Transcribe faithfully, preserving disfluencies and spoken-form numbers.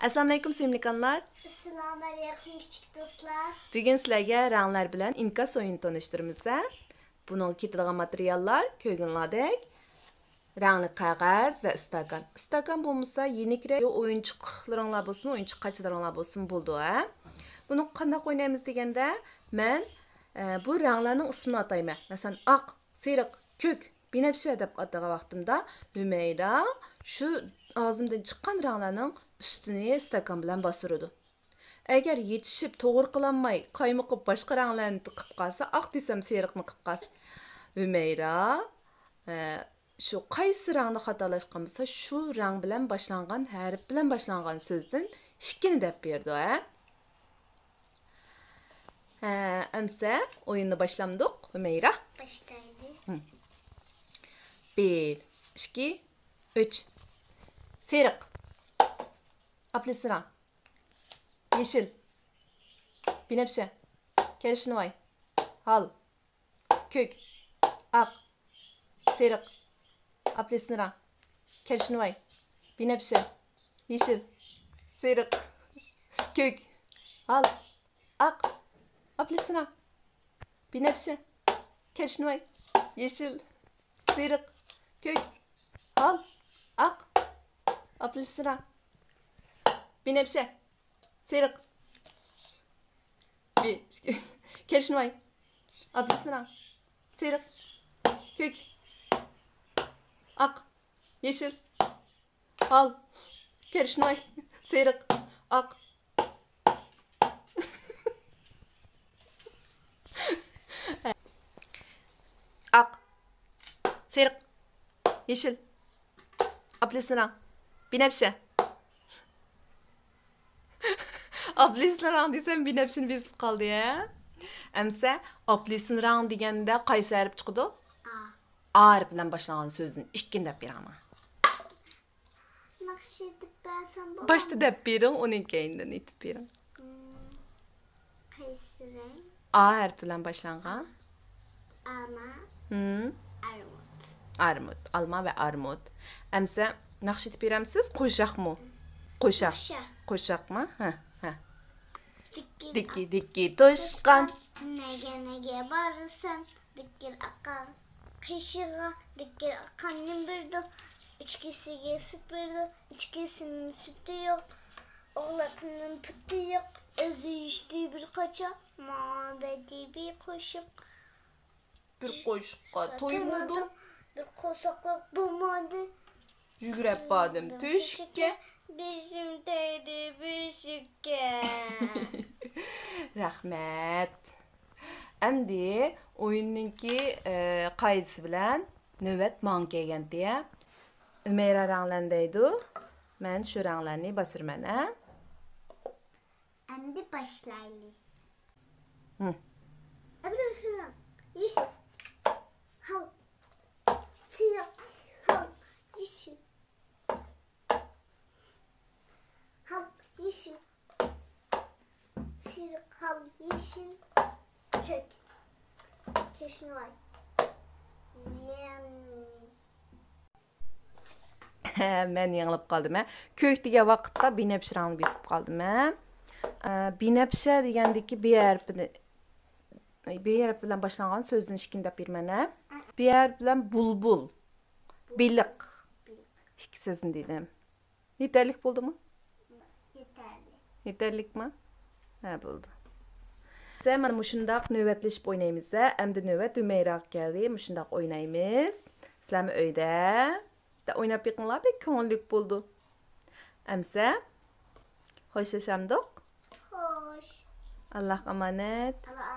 ئەسسالامۇئەلەيكۇم، سۆيۈملۈك ئانىلار. ئەسسالامۇئەلەيكۇم، كىچىك دوستلار. بۈگۈن سىلەرگە رەڭلەر بىلەن ئىنكاس ئويۇنى تونۇشتۇرىمىز-دە. بۇنىڭغا كېتىدىغان ماتېرىياللار كۆرگىنىڭلاردەك رەڭلىك قەغەز ۋە ئىستاكان. ئىستاكان بولمىسا يېنىكرەك ئويۇنچۇقلىرىڭلار بولسۇن، ئويۇنچۇق قاچىلىرىڭلار بولسۇن بولىدۇ، ھە. بۇنى قانداق ئوينايمىز دېگەندە، مەن، ئە، بۇ رەڭلەرنىڭ ئىسمىنى ئاتايمەن. مەسىلەن، ئاق، سېرىق، كۆك، بىنەپشە دەپ ئاتىغان ۋاقتىمدا، ھۈمەيرا شۇ ئاغزىمدىن چىققان رەڭلەرنىڭ ئۈستىنى ئىستاكان بىلەن باستۇرىدۇ. ئەگەر يېتىشىپ توغرا قىلالماي، قايمۇقۇپ باشقا رەڭلەرنى قىپ قالسا، ئاق دېسەم سېرىقنى قىپ قالسا، ھۈمەيرا، ئە، شۇ قايسى رەڭنى خاتالاشقان بولسا، شۇ رەڭ بىلەن باشلانغان، ھەرپ بىلەن باشلانغان سۆزدىن ئىككىنى دەپ بېرىدۇ، ھە؟ ھە، ئەمسە ئويۇننى باشلامدۇق، ھۈمەيرا؟ باشلايلى. ھە. بىر، ئىككى، ئۈچ. سېرىق. ئاپېلسىن رەڭ. يېشىل. بىنەپشە. كەرشنىۋاي. ھال. كۆك. ئاق. سېرىق. ئاپېلسىن رەڭ. كەرشنىۋاي. بىنەپشە. يېشىل. سېرىق. كۆك. ھال. ئاق. ئاپېلسىن رەڭ. بىنەپشە. كەرشنىۋاي. يېشىل. سېرىق. كۆك. ھال. ئاق. ئاپېلسىن رەڭ. بىنەپشە. سېرىق. بىر، ئىككى، ئۈچ. كەرشنىۋاي. ئاپېلسىن رەڭ. سېرىق. كۆك. ئاق. يېشىل. ھال. كەرشنىۋاي. سېرىق. ئاق. ئاق. سېرىق. يېشىل. ئاپېلسىن رەڭ. بىنەپشە. ئاپېلسىن رەڭ دېسەم، بىنەپشىنى بېسىپ قالدى، ھە؟ ئەمسە ئاپېلسىن رەڭ دېگەندە قايسى ھەرپ چىقىدۇ؟ ئا. ئا ھەرپى بىلەن باشلانغان سۆزدىن ئىككىنى دەپ بېرىڭ ماڭا. ناخشا ئېيتىپ بەرسەم بولامدۇ؟ باشتا دەپ بېرىڭ، ئۇنىڭ كەينىدىن ئېيتىپ بېرىڭ. مم، قايسى رەڭ؟ ئا ھەرپى بىلەن باشلانغان. ئالما. ھىم. ئارمۇت. ئارمۇت. ئالما ۋە ئارمۇت. ئەمسە ناخشا ئېيتىپ بېرەمسىز؟ قوشاقمۇ؟ قوشاق. قوشاق. قوشاقمۇ؟ ھە، ھە. دىككى دىككى توشقان. نەگە، نەگە بارىسەن؟ دىككىر ئاقا قېشىغا، دىككىر ئاقا نېمە بېرىدۇ؟ ئىچكۈسىگە سۈت بېرىدۇ، ئىچكۈسىنىڭ سۈتى يوق. ئوغلاقنىڭ پۇتى يوق، ئۆزى يېتىشتى بىر قاچا، ماڭا بەردى بىر قوشۇق. بىر قوشۇققا تويمىدىم. بىر قورساقلىق بولمىدى. يۈگرەپ باردىم تۆشۈككە. بېشىم تەگدى بۆشۈككە. رەھمەت. ئەمدى ئويۇننىڭكى، ئە، قائىدىسى بىلەن نۆۋەت ماڭا كەلگەنتى. ئۈمەيرا رەڭلەن دەيدۇ. مەن شۇ رەڭلەرنى باسىمەن، ھە؟ ئەمدى باشلايلى. ھىم. ئەبدۇرسۇلان، يېشىل. ھال. سېرىق. ھال. يېشىل. ھال. يېشىل. سېرىق. ھال. يېشىل. كۆك. كەشنىۋاي. يېڭىش. مەن يېڭىلىپ قالدىم، ھە. كۆك دېگەن ۋاقىتتا بىنەپشە رەڭنى بېسىپ قالدىم، ھە. ئە، بىنەپشە دېگەندىكى بى ھەرپىدە-، بى ھەرپى بىلەن باشلانغان سۆزدىن ئىككىنى دەپ بېرىمەن، ھە. بى ھەرپى بىلەن بۇلبۇل، بېلىق. ئىككى سۆزنى دېدىم. يېتەرلىك بولدىمۇ؟ يېتەرلىك. يېتەرلىكمۇ؟ ھە، بولدى. سە، مانا مۇشۇنداق نۆۋەتلىشىپ ئوينايمىز، ھە. ئەمدى نۆۋەت ھۈمەيراغا كەلدى. مۇشۇنداق ئوينايمىز. سىلەرمۇ ئۆيدە ئويناپ بېقىڭلار، بەك كۆڭۈللۈك بولىدۇ. ئەمسە، خوشلىشامدۇق؟ خوش. ئاللاھقا ئامانەت. ئاللا